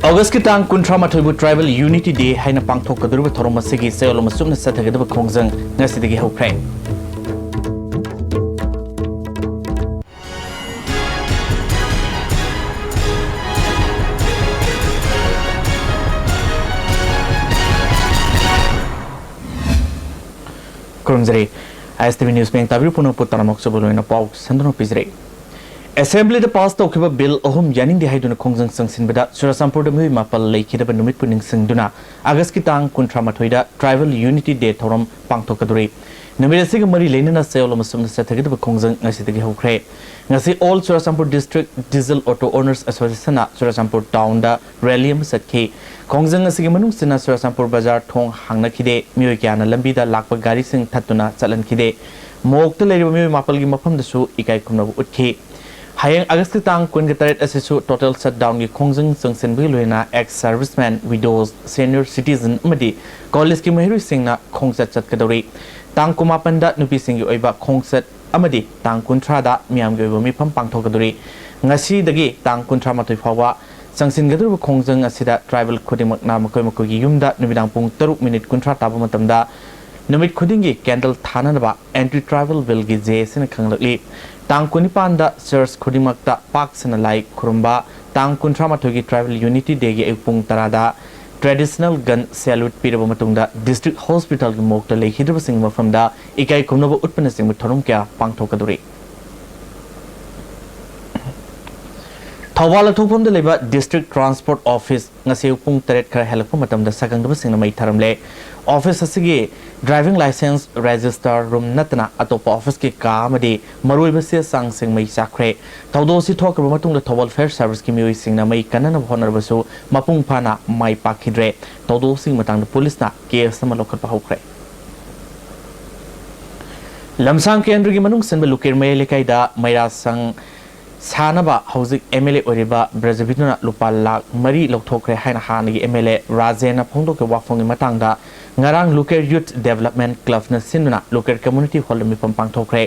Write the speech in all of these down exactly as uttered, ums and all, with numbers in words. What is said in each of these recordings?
ꯑꯣꯒꯁꯀꯤ ꯇꯥꯡ ꯀꯨꯟꯊ꯭ꯔꯥ ꯃꯥꯊꯣꯏꯕꯨ Tribal Unity Day ꯍꯥꯏꯅ ꯄꯥꯡꯊꯣꯛꯀꯗꯧꯔꯤꯕ ꯊꯧꯔꯝ ꯑꯁꯤꯒꯤ ꯆꯌꯣꯜ ꯑꯃ ꯆꯨꯞꯅ ꯆꯠꯊꯒꯗꯕ ꯈꯣꯡꯖꯪ ꯉꯁꯤꯗꯒꯤ ꯍꯧꯈ꯭ꯔꯦ꯫ ꯈꯨꯔꯨꯝꯖꯔꯤ꯫ ISTV News ꯃꯤꯌꯥꯝ ꯇꯥꯕꯤꯔꯤꯕ ꯄꯨꯝꯅꯃꯛꯄꯨ ꯇꯔꯥꯃꯛ ꯁꯨꯕ ꯂꯣꯏꯅ ꯄꯥꯎ ꯁꯟꯗꯣꯛꯅ ꯄꯤꯖꯔꯤ꯫ ꯑꯦꯁꯦꯝꯕ꯭ꯂꯤꯗ ꯄꯥꯁ ꯇꯧꯈꯤꯕ ꯕꯤꯜ ꯑꯍꯨꯝ ꯌꯥꯅꯤꯡꯗꯦ ꯍꯥꯏꯗꯨꯅ ꯈꯣꯡꯖꯪ ꯆꯪꯁꯤꯟꯕꯗ ꯆꯨꯔꯆꯥꯟꯄꯨꯔꯗ ꯃꯤꯑꯣꯏ ꯃꯥꯄꯜ ꯂꯩꯈꯤꯗꯕ ꯅꯨꯃꯤꯠꯄꯨ ꯅꯤꯡꯁꯤꯡꯗꯨꯅ ꯑꯥꯒꯁꯀꯤ ꯇꯥꯡ ꯀꯨꯟꯊ꯭ꯔꯥ ꯃꯥꯊꯣꯏꯗ Tribal Unity Day ꯊꯧꯔꯝ ꯄꯥꯡꯊꯣꯛꯀꯗꯧꯔꯤ꯫ ꯅꯨꯃꯤꯠ ꯑꯁꯤꯒ ꯃꯔꯤ ꯂꯩꯅꯅ ꯆꯌꯣꯜ ꯑꯃ ꯆꯨꯞꯅ ꯆꯠꯊꯒꯗꯕ ꯈꯣꯡꯖꯪ ꯉꯁꯤꯗꯒꯤ ꯍꯧꯈ꯭ꯔꯦ꯫ ꯉꯁꯤ All Churachandpur District Diesel Auto Owners Associationꯅ ꯆꯨꯔꯆꯥꯟꯄꯨꯔ ꯇꯥꯎꯟꯗ ꯔꯦꯂꯤ ꯑꯃ ꯆꯠꯈꯤ꯫ ꯈꯣꯡꯖꯪ ꯑꯁꯤꯒꯤ ꯃꯅꯨꯡꯁꯤꯅ ꯆꯨꯔꯆꯥꯟꯄꯨꯔ ꯕꯖꯥꯔ ꯊꯣꯡ ꯍꯥꯡꯅꯈꯤꯗꯦ꯫ ꯃꯤꯑꯣꯏ ꯀꯌꯥꯅ ꯂꯝꯕꯤꯗ ꯂꯥꯛꯄ ꯒꯥꯔꯤꯁꯤꯡ ꯊꯠꯇꯨꯅ ꯆꯠꯍꯟꯈꯤꯗꯦ꯫ ꯃꯣꯛꯇ ꯂꯩꯔꯤꯕ ꯃꯤꯑꯣꯏ ꯃꯥꯄꯜꯒꯤ ꯃꯐꯝꯗꯁꯨ ꯏꯀꯥꯏ ꯈꯨꯝꯅꯕ ꯎꯠꯈꯤ꯫ ꯍꯌꯦꯡ ꯑꯥꯒꯁꯀꯤ ꯇꯥꯡ ꯀꯨꯟꯒ ꯇꯔꯦꯠ ꯑꯁꯤꯁꯨ total shutdownꯒꯤ ꯈꯣꯡꯖꯪ ꯆꯪꯁꯤꯟꯕꯒꯤ ꯂꯣꯏꯅꯅ ex servicemen, widows, senior citizen ꯑꯃꯗꯤ ꯀꯣꯂꯦꯖꯀꯤ ꯃꯍꯩꯔꯣꯏꯁꯤꯡꯅ ꯈꯣꯡꯆꯠ ꯆꯠꯀꯗꯧꯔꯤ꯫ ꯇꯥꯡ ꯀꯨꯟꯃꯥꯄꯟꯗ ꯅꯨꯄꯤꯁꯤꯡꯒꯤ ꯑꯣꯏꯕ ꯈꯣꯡꯆꯠ ꯑꯃꯗꯤ ꯇꯥꯡ ꯀꯨꯟꯊ꯭ꯔꯥꯗ ꯃꯤꯌꯥꯝꯒꯤ ꯑꯣꯏꯕ ꯃꯤꯐꯝ ꯄꯥꯡꯊꯣꯛꯀꯗꯧꯔꯤ꯫ ꯉꯁꯤꯗꯒꯤ ꯇꯥꯡ ꯀꯨꯟꯊ꯭ꯔꯥ ꯃꯥꯊꯣꯏ ꯐꯥꯎꯕ ꯆꯪꯁꯤꯟꯒꯗꯧꯔꯤꯕ ꯈꯣꯡꯖꯪ ꯑꯁꯤꯗ tribal ꯈꯨꯗꯤꯡꯃꯛꯅ ꯃꯈꯣꯏ ꯃꯈꯣꯏꯒꯤ ꯌꯨꯝꯗ ꯅꯨꯃꯤꯗꯥꯡ ꯄꯨꯡ ꯇꯔꯨꯛ ꯃꯤꯅꯤꯠ ꯀꯨꯟꯊ꯭ꯔꯥ ꯇꯥꯕ ꯃꯇꯝꯗ ꯅꯨꯃꯤꯠ ꯈꯨꯗꯤꯡꯒꯤ candle ꯊꯥꯅꯅꯕ Anti Tribal Billꯒꯤ J ꯑꯁꯤꯅ ꯈꯪꯂꯛꯂꯤ꯫ ꯇꯥꯡ ꯀꯨꯟꯅꯤꯄꯥꯟꯗ church ꯈꯨꯗꯤꯡꯃꯛꯇ ꯄꯥꯛ ꯁꯟꯅ ꯂꯥꯏ ꯈꯨꯔꯨꯝꯕ, ꯇꯥꯡ ꯀꯨꯟꯊ꯭ꯔꯥ ꯃꯥꯊꯣꯏꯒꯤ Tribal Unityꯒꯤ ꯑꯌꯨꯛ ꯄꯨꯡ ꯇꯔꯥꯗ traditional gun salute ꯄꯤꯔꯕ ꯃꯇꯨꯡꯗ district hospitalꯒꯤ ꯃꯣꯛꯇ ꯂꯩꯈꯤꯗ꯭ꯔꯕꯁꯤꯡꯒꯤ ꯃꯐꯝꯗ ꯏꯀꯥꯏ ꯈꯨꯝꯅꯕ ꯎꯠꯄꯅꯆꯤꯡꯕ ꯊꯧꯔꯝ ꯀꯌꯥ ꯄꯥꯡꯊꯣꯛꯀꯗꯧꯔꯤ꯫ ꯊꯧꯕꯥꯜ ꯑꯊꯣꯛꯐꯝꯗ ꯂꯩꯕ District Transport Office ꯉꯁꯤ ꯑꯌꯨꯛ ꯄꯨꯡ ꯇꯔꯦꯠ ꯈꯔ ꯍꯦꯜꯂꯛꯄ ꯃꯇꯝꯗ ꯁꯛꯈꯪꯗꯕꯁꯤꯡꯅ ꯃꯩ ꯊꯥꯔꯝꯂꯦ꯫ Office ꯑꯁꯤꯒꯤ driving licence register room ꯅꯠꯇꯅ ꯑꯇꯣꯞꯄ officeꯀꯤ ꯀꯥ ꯑꯃꯗꯤ ꯃꯔꯨꯑꯣꯏꯕ ꯆꯦ ꯆꯥꯡꯁꯤꯡ ꯃꯩ ꯆꯥꯛꯈ꯭ꯔꯦ꯫ ꯊꯧꯗꯣꯛ ꯑꯁꯤ ꯊꯣꯛꯈ꯭ꯔꯕ ꯃꯇꯨꯡꯗ ꯊꯧꯕꯥꯜ Fire Serviceꯀꯤ ꯃꯤꯑꯣꯏꯁꯤꯡꯅ ꯃꯩ ꯀꯟꯅꯅꯕ ꯍꯣꯠꯅꯔꯕꯁꯨ ꯃꯄꯨꯡ ꯐꯥꯅ ꯃꯥꯏ ꯄꯥꯛꯈꯤꯗ꯭ꯔꯦ꯫ ꯊꯧꯗꯣꯛꯁꯤꯒꯤ ꯃꯇꯥꯡꯗ ꯄꯨꯂꯤꯁꯅ case ꯑꯃ ꯂꯧꯈꯠꯄ ꯍꯧꯈ꯭ꯔꯦ꯫ ꯂꯝꯁꯥꯡ ꯀꯦꯟꯗ꯭ꯔꯒꯤ ꯃꯅꯨꯡ ꯆꯟꯕ ꯂꯨꯀꯦꯔꯃꯌꯥꯏ ꯂꯩꯀꯥꯏꯗ ꯃꯩꯔꯥ ꯁꯪ ꯁꯥꯅꯕ ꯍꯧꯖꯤꯛ MLA ꯑꯣꯏꯔꯤꯕ ꯕ꯭ꯔꯖꯕꯤꯟꯗꯨꯅ ꯂꯨꯄꯥ ꯂꯥꯈ ꯃꯔꯤ ꯂꯧꯊꯣꯛꯈ꯭ꯔꯦ ꯍꯥꯏꯅ ꯍꯥꯟꯅꯒꯤ MLA ꯔꯥꯖꯦꯟꯅ ꯐꯣꯡꯗꯣꯛꯈꯤꯕ ꯋꯥꯐꯝꯒꯤ ꯃꯇꯥꯡꯗ ꯉꯔꯥꯡ ꯂꯨꯀꯦꯔ Youth Development Clubꯅ ꯁꯤꯟꯗꯨꯅ ꯂꯨꯀꯦꯔ Community Hallꯗ ꯃꯤꯐꯝ ꯄꯥꯡꯊꯣꯛꯈ꯭ꯔꯦ꯫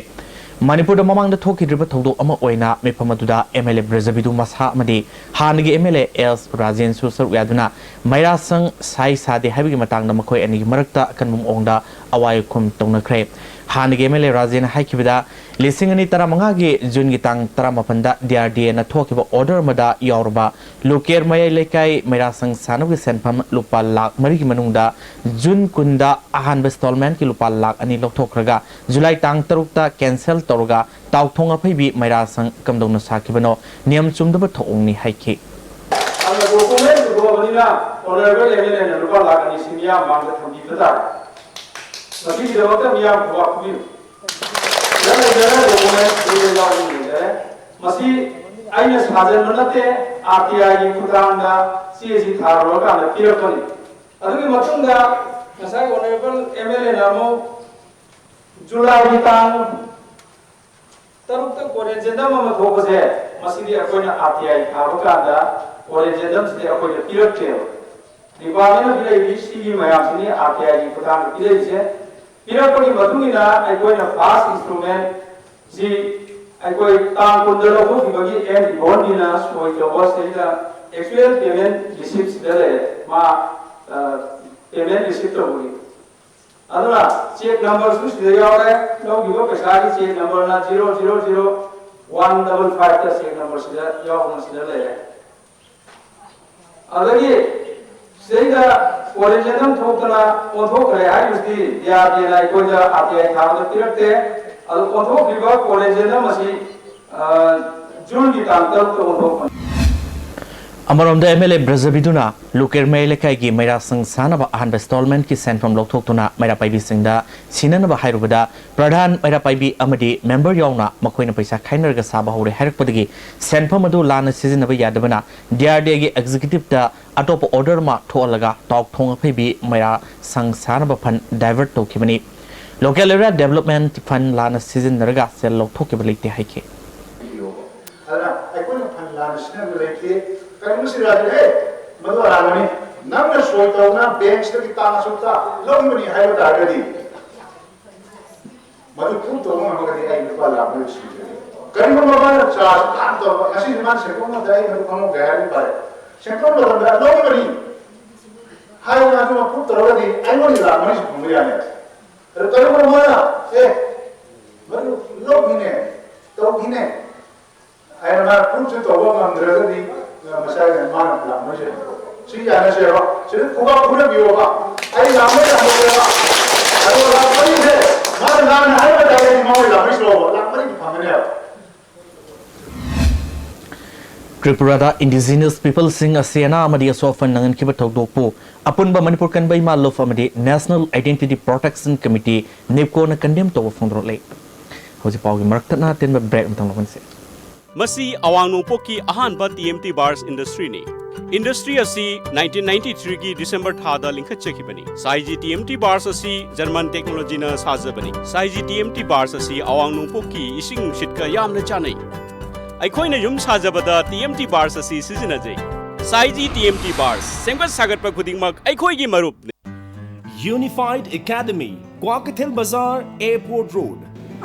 ꯃꯅꯤꯄꯨꯔꯗ ꯃꯃꯥꯡꯗ ꯊꯣꯛꯈꯤꯗ꯭ꯔꯤꯕ ꯊꯧꯗꯣꯛ ꯑꯃ ꯑꯣꯏꯅ ꯃꯤꯐꯝ ꯑꯗꯨꯗ ꯑꯦꯝ ꯑꯦꯜ ꯑꯦ ꯕ꯭ꯔꯖꯕꯤꯗꯨ ꯃꯁꯥ ꯑꯃꯗꯤ ꯍꯥꯟꯅꯒꯤ ꯑꯦꯝ ꯑꯦꯜ ꯑꯦ ꯑꯦꯁ ꯔꯥꯖꯦꯟꯁꯨ ꯁꯔꯨꯛ ꯌꯥꯗꯨꯅ ꯃꯩꯔꯥꯁꯪ ꯁꯥꯏ ꯁꯥꯗꯦ ꯍꯥꯏꯕꯒꯤ ꯃꯇꯥꯡꯗ ꯃꯈꯣꯏ ꯑꯅꯤꯒꯤ ꯃꯔꯛꯇ ꯑꯀꯟꯕ ꯃꯑꯣꯡꯗ ꯑꯋꯥꯏ ꯑꯈꯨꯝ ꯇꯧꯅꯈ꯭ꯔꯦ꯫ ꯍꯥꯟꯅꯒꯤ ꯑꯦꯝ ꯑꯦꯜ ꯑꯦ ꯔꯥꯖꯦꯟꯅ ꯍꯥꯏꯈꯤꯕꯗ, ꯂꯤꯁꯤꯡ ꯑꯅꯤ ꯇꯔꯥꯃꯉꯥꯒꯤ ꯖꯨꯟꯒꯤ ꯇꯥꯡ ꯇꯔꯥꯃꯥꯄꯟꯗ ꯗꯤ ꯑꯥꯔ ꯗꯤ ꯑꯦꯅ ꯊꯣꯛꯈꯤꯕ ꯑꯣꯔꯗꯔ ꯑꯃꯗ ꯌꯥꯎꯔꯕ ꯂꯨꯀꯦꯔ ꯃꯌꯥꯏ ꯂꯩꯀꯥꯏ ꯃꯩꯔꯥꯁꯪ ꯁꯥꯟꯅꯕꯒꯤ ꯁꯦꯟꯐꯝ ꯂꯨꯄꯥ ꯂꯥꯈ ꯃꯔꯤꯒꯤ ꯃꯅꯨꯡꯗ ꯖꯨꯟ ꯀꯨꯟꯗ ꯑꯍꯥꯟꯕ ꯏꯟꯁꯇꯣꯜꯃꯦꯟꯠꯀꯤ ꯂꯨꯄꯥ ꯂꯥꯈ ꯑꯅꯤ ꯂꯧꯊꯣꯛꯈ꯭ꯔꯒ, ꯖꯨꯂꯥꯏ ꯇꯥꯡ ꯇꯔꯨꯛꯇ ꯀꯦꯟꯁꯦꯜ ꯇꯧꯔꯒ ꯇꯥꯎꯊꯣꯡ ꯑꯐꯩꯕꯤ ꯃꯩꯔꯥꯁꯪ ꯀꯝꯗꯧꯅ ꯁꯥꯈꯤꯕꯅꯣ ꯅꯤꯌꯝ ꯆꯨꯝꯗꯕ ꯊꯧꯑꯣꯡꯅꯤ ꯍꯥꯏꯈꯤ꯫ ꯑꯗꯨꯅ ꯗꯣꯀꯨꯃꯦꯟ ꯄꯨꯊꯣꯛꯑꯕꯅꯤꯅ ꯑꯣꯅꯔꯦꯕꯜ ꯑꯦꯝ ꯑꯦꯜ ꯑꯦꯅ ꯂꯨꯄꯥ ꯂꯥꯈ ꯑꯅꯤ ꯁꯤ ꯃꯤꯌꯥꯝ ꯃꯥꯡꯗ ꯊꯝꯕꯤꯕ ꯇꯥꯔꯦ꯫ ꯃꯁꯤꯒꯤꯗꯃꯛꯇ ꯃꯤꯌꯥꯝ ꯈꯨꯕꯥꯛ ꯈꯨꯕꯤꯌꯨ꯫ ꯁꯤꯗ ꯂꯩꯖꯔꯦ, ꯗꯣꯀꯨꯃꯦꯟ ꯁꯤꯗ ꯌꯥꯎꯅ ꯂꯩꯖꯔꯦ꯫ ꯃꯁꯤ ꯑꯩꯅ ꯁꯥꯖꯟꯕ ꯅꯠꯇꯦ, ꯑꯥꯔ ꯇꯤ ꯑꯥꯏꯒꯤ ꯈꯨꯠꯊꯥꯡꯗ ꯆꯦꯁꯤ ꯊꯥꯔꯨꯔꯀꯥꯟꯗ ꯄꯤꯔꯛꯄꯅꯤ꯫ ꯑꯗꯨꯒꯤ ꯃꯇꯨꯡꯗ ꯉꯁꯥꯏ ꯑꯣꯅꯔꯦꯕꯜ ꯑꯦꯝ ꯑꯦꯜ ꯑꯦꯅ ꯑꯃꯨꯛ ꯖꯨꯂꯥꯏꯒꯤ ꯇꯥꯡ ꯇꯔꯨꯛꯇ ꯀꯣꯔꯦꯟꯖꯦꯟꯗꯝ ꯑꯃ ꯊꯣꯛꯄꯁꯦ, ꯃꯁꯤꯗꯤ ꯑꯩꯈꯣꯏꯅ ꯑꯥꯔ ꯇꯤ ꯑꯥꯏ ꯊꯥꯕ ꯀꯥꯟꯗ ꯀꯣꯔꯦꯟꯖꯦꯟꯗꯝꯁꯤꯗꯤ ꯑꯩꯈꯣꯏꯗ ꯄꯤꯔꯛꯇꯦꯕ꯫ ꯗꯤꯄꯥꯔꯠꯃꯦꯟꯅ ꯄꯤꯔꯛꯏꯗꯤ ꯁꯤꯒꯤ ꯃꯌꯥꯝꯁꯤꯅꯤ ꯑꯥꯔ ꯇꯤ ꯑꯥꯏꯒꯤ ꯈꯨꯠꯊꯥꯡꯗ ꯄꯤꯔꯛꯏꯁꯦ꯫ ꯄꯤꯔꯛꯄꯒꯤ ꯃꯇꯨꯡ ꯏꯟꯅ ꯑꯩꯈꯣꯏꯅ ꯐꯥꯔꯁ ꯏꯟꯁꯇ꯭ꯔꯨꯃꯦꯟꯁꯤ ꯑꯩꯈꯣꯏ ꯇꯥꯡ ꯀꯨꯟꯗ ꯂꯧꯊꯣꯛꯈꯤꯕꯒꯤ ꯑꯦꯟ ꯏꯕꯣꯟꯒꯤꯅ ꯁꯣꯏ ꯇꯧꯕ ꯁꯤꯗꯩꯗ ꯑꯦꯛꯆꯨꯋꯦꯜ ꯄꯦꯃꯦꯟ ꯔꯤꯁꯤꯞꯁꯤꯗ ꯂꯩꯔꯦ꯫ ꯃꯥ, ꯑ, ꯄꯦꯃꯦꯟ ꯔꯤꯁꯤꯞ ꯇꯧꯕꯒꯤ꯫ ꯑꯗꯨꯅ ꯆꯦꯛ ꯅꯝꯕꯔꯁꯨ ꯁꯤꯗ ꯌꯥꯎꯔꯦ꯫ ꯂꯧꯈꯤꯕ ꯄꯩꯁꯥꯒꯤ ꯆꯦꯛ ꯅꯝꯕꯔꯅ zero zero zero one double ꯐꯥꯏꯚꯇ ꯆꯦꯛ ꯅꯝꯕꯔꯁꯤꯗ ꯌꯥꯎꯗꯅ ꯁꯤꯗ ꯂꯩꯔꯦ꯫ ꯑꯗꯒꯤ ꯁꯤꯗꯩꯗ ꯀꯣꯔꯦꯟꯖꯦꯟꯗꯝ ꯊꯣꯛꯇꯅ ꯑꯣꯟꯊꯣꯛꯈ꯭ꯔꯦ ꯍꯥꯏꯔꯤꯕꯁꯤꯗꯤ ꯗꯤ ꯑꯥꯔ ꯗꯤ ꯑꯦꯅ ꯑꯩꯈꯣꯏꯗ ꯑꯥꯔ ꯇꯤ ꯑꯥꯏ ꯊꯥꯕꯗ ꯄꯤꯔꯛꯇꯦ꯫ ꯑꯗꯨ ꯑꯣꯟꯊꯣꯛꯈꯤꯕ ꯀꯣꯔꯦꯟꯖꯦꯟꯗꯝ ꯑꯁꯤ, ꯑ, ꯖꯨꯟꯒꯤ ꯇꯥꯡ ꯇꯔꯨꯛꯇ ꯑꯣꯟꯊꯣꯛꯄꯅꯤ꯫ ꯑꯃꯔꯣꯝꯗ ꯑꯦꯝ ꯑꯦꯜ ꯑꯦ ꯕ꯭ꯔꯖꯕꯤꯗꯨꯅ ꯂꯨꯀꯦꯔꯃꯩ ꯂꯩꯀꯥꯏꯒꯤ ꯃꯩꯔꯥꯁꯪ ꯁꯥꯅꯕ ꯑꯍꯥꯟꯕ ꯏꯟꯁꯇꯣꯜꯃꯦꯟꯠꯀꯤ ꯁꯦꯟꯐꯝ ꯂꯧꯊꯣꯛꯇꯨꯅ ꯃꯩꯔꯥ ꯄꯥꯏꯕꯤꯁꯤꯡꯗ ꯁꯤꯟꯅꯅꯕ ꯍꯥꯏꯔꯨꯕꯗ, ꯄ꯭ꯔꯙꯥꯟ ꯃꯩꯔꯥ ꯄꯥꯏꯕꯤ ꯑꯃꯗꯤ ꯃꯦꯝꯕꯔ ꯌꯥꯎꯅ ꯃꯈꯣꯏꯅ ꯄꯩꯁꯥ ꯈꯥꯏꯅꯔꯒ ꯁꯥꯕ ꯍꯧꯔꯦ ꯍꯥꯏꯔꯛꯄꯗꯒꯤ ꯁꯦꯟꯐꯝ ꯑꯗꯨ ꯂꯥꯟꯅ ꯁꯤꯖꯤꯟꯅꯕ ꯌꯥꯗꯕꯅ ꯗꯤ ꯑꯥꯔ ꯗꯤ ꯑꯦꯒꯤ ꯑꯦꯛꯖꯤꯀ꯭ꯌꯨꯇꯤꯚꯇ ꯑꯇꯣꯞꯄ ꯑꯣꯔꯗꯔ ꯑꯃ ꯊꯣꯛꯍꯜꯂꯒ ꯇꯥꯎꯊꯣꯡ ꯑꯐꯩꯕꯤ ꯃꯩꯔꯥ ꯁꯪ ꯁꯥꯅꯕ ꯐꯟ ꯗꯥꯏꯚꯔꯠ ꯇꯧꯈꯤꯕꯅꯤ꯫ ꯂꯣꯀꯦꯜ ꯑꯦꯔꯤꯌꯥ ꯗꯦꯕꯂꯞꯃꯦꯟꯠ ꯐꯟ ꯂꯥꯟꯅ ꯁꯤꯖꯤꯟꯅꯔꯒ ꯁꯦꯜ ꯂꯧꯊꯣꯛꯈꯤꯕ ꯂꯩꯇꯦ ꯍꯥꯏꯈꯤ꯫ ꯑꯗꯨꯅ ꯑꯩꯈꯣꯏꯅ ꯐꯟ ꯂꯥꯟꯅ ꯁꯤꯖꯤꯟꯅꯕ ꯂꯩꯇꯦ꯫ ꯀꯔꯤꯒꯨꯝꯕ ꯁꯤꯗ, "ꯑꯦ, ꯃꯗꯨ ꯑꯔꯥꯟꯕꯅꯤ, ꯅꯪꯅ ꯁꯣꯏ ꯇꯧꯗꯅ ꯕꯦꯡꯛꯁꯤꯗꯒꯤ ꯇꯥꯡ ꯑꯁꯨꯛꯇ ꯂꯧꯈꯤꯕꯅꯤ" ꯍꯥꯏꯕ ꯇꯥꯔꯒꯗꯤ, ꯃꯗꯨ ꯄ꯭ꯔꯨꯐ ꯇꯧꯕ ꯉꯝꯃꯒꯗꯤ ꯑꯩ ꯂꯨꯄꯥ ꯂꯥꯛꯄꯗ ꯁꯤꯈ꯭ꯔꯦ꯫ ꯀꯔꯤꯒꯨꯝꯕ ꯃꯥꯅ ꯆꯥꯔꯖ ꯌꯥꯝ ꯇꯧꯕ, ꯉꯁꯤꯗꯤ ꯃꯥꯅ ꯁꯦꯟꯐꯝ ꯑꯃꯗ ꯑꯩ ꯃꯔꯨꯞ ꯐꯝꯃꯧꯒꯦ ꯍꯥꯏꯔꯗꯤ ꯐꯔꯦ꯫ ꯁꯦꯟꯐꯝ ꯃꯇꯝꯗ ꯂꯧꯔꯤꯕꯅꯤ ꯍꯥꯏꯅ ꯑꯗꯨꯃ ꯄ꯭ꯔꯨꯞ ꯇꯧꯔꯒꯗꯤ ꯑꯩꯉꯣꯟꯗ ꯂꯥꯛ ꯃꯔꯤꯁꯨ ꯐꯪꯕ ꯌꯥꯅꯤ꯫ ꯑꯗꯨ ꯀꯔꯤꯒꯨꯝꯕ ꯃꯥꯅ ꯑꯦ ꯃꯔꯨꯞ ꯂꯧꯈꯤꯅꯦ, ꯇꯧꯈꯤꯅꯦ ꯍꯥꯏꯅ ꯃꯥꯅ ꯄ꯭ꯔꯨꯞꯁꯨ ꯇꯧꯕ ꯉꯝꯗ꯭ꯔꯒꯗꯤ ꯃꯁꯥꯒꯤ ꯃꯥꯅ ꯂꯥꯛ ꯃꯔꯤꯁꯦ ꯁꯤ ꯌꯥꯅꯁꯦꯕ, ꯁꯤꯗ ꯈꯨꯕꯥꯛ ꯈꯨꯅꯕꯤꯌꯣꯕ꯫ ꯑꯩ ꯂꯥꯛ ꯃꯔꯤ ꯍꯟꯗꯣꯛꯑꯦꯕ꯫ ꯑꯗꯨꯒ ꯂꯥꯛ ꯃꯔꯤꯁꯦ ꯃꯥꯅ ꯂꯥꯟꯅ ꯍꯥꯏꯕ ꯇꯥꯔꯒꯗꯤ ꯃꯉꯣꯟꯗ ꯂꯥꯛ ꯃꯔꯤꯁꯨ ꯂꯧꯕ, ꯂꯥꯛ ꯃꯔꯤ ꯐꯪꯒꯅꯦꯕ꯫ ꯇ꯭ꯔꯤꯄꯨꯔꯥꯗ ꯏꯟꯗꯤꯖꯤꯅꯁ ꯄꯤꯄꯜꯁꯤꯡ ꯑꯁꯤ ꯑꯅꯥ ꯑꯃꯗꯤ ꯑꯁꯣꯛ ꯑꯄꯟ ꯅꯪꯍꯟꯈꯤꯕ ꯊꯧꯗꯣꯛꯄꯨ ꯑꯄꯨꯟꯕ ꯃꯅꯤꯄꯨꯔ ꯀꯟꯕ ꯏꯃꯥ ꯂꯨꯞ ꯑꯃꯗꯤ national identity protection committee, ꯅꯦꯞꯀꯣꯅ condemn ꯇꯧꯕ ꯐꯣꯡꯗꯣꯔꯛꯂꯦ꯫ ꯍꯧꯖꯤꯛ ꯄꯥꯎꯒꯤ ꯃꯔꯛ ꯊꯠꯅ ꯑꯇꯦꯟꯕ ꯕ꯭ꯔꯦꯛ ꯑꯃꯇꯪ ꯂꯧꯍꯟꯁꯦ꯫ ꯃꯁꯤ ꯑꯋꯥꯡ ꯅꯣꯡꯄꯣꯛꯀꯤ ꯑꯍꯥꯟꯕ ꯇꯤ ꯑꯦꯝ ꯇꯤ ꯕꯥꯔꯁ ꯏꯟꯗꯁꯇ꯭ꯔꯤꯅꯤ꯫ ꯏꯟꯗꯁꯇ꯭ꯔꯤ ꯑꯁꯤ ꯅꯥꯏꯟꯇꯤꯟ ꯅꯥꯏꯟꯇꯤ ꯊ꯭ꯔꯤꯒꯤ ꯗꯤꯁꯦꯝꯕꯔ ꯊꯥꯗ ꯂꯤꯡꯈꯠꯆꯈꯤꯕꯅꯤ꯫ ꯁꯥꯏꯖꯤ ꯇꯤ ꯑꯦꯝ ꯇꯤ ꯕꯥꯔꯁ ꯑꯁꯤ ꯖꯔꯃꯟ ꯇꯦꯛꯅꯣꯂꯣꯖꯤꯅ ꯁꯥꯖꯕꯅꯤ꯫ ꯁꯥꯏꯖꯤ ꯇꯤ ꯑꯦꯝ ꯇꯤ ꯕꯥꯔꯁ ꯑꯁꯤ ꯑꯋꯥꯡ ꯅꯣꯡꯄꯣꯛꯀꯤ ꯏꯁꯤꯡ ꯅꯨꯡꯁꯤꯠꯀ ꯌꯥꯝꯅ ꯆꯥꯟꯅꯩ꯫ ꯑꯩꯈꯣꯏꯅ ꯌꯨꯝ ꯁꯥꯖꯕꯗ ꯇꯤ ꯑꯦꯝ ꯇꯤ ꯕꯥꯔꯁ ꯑꯁꯤ ꯁꯤꯖꯤꯟꯅꯖꯩ꯫ ꯁꯥꯏꯖꯤ ꯇꯤ ꯑꯦꯝ ꯇꯤ ꯕꯥꯔꯁ, ꯁꯦꯝꯒꯠ ꯁꯥꯒꯠꯄ ꯈꯨꯗꯤꯡꯃꯛ ꯑꯩꯈꯣꯏꯒꯤ ꯃꯔꯨꯞꯅꯤ꯫ Unified Academy, Kwakeithel Bazar, Airport Road.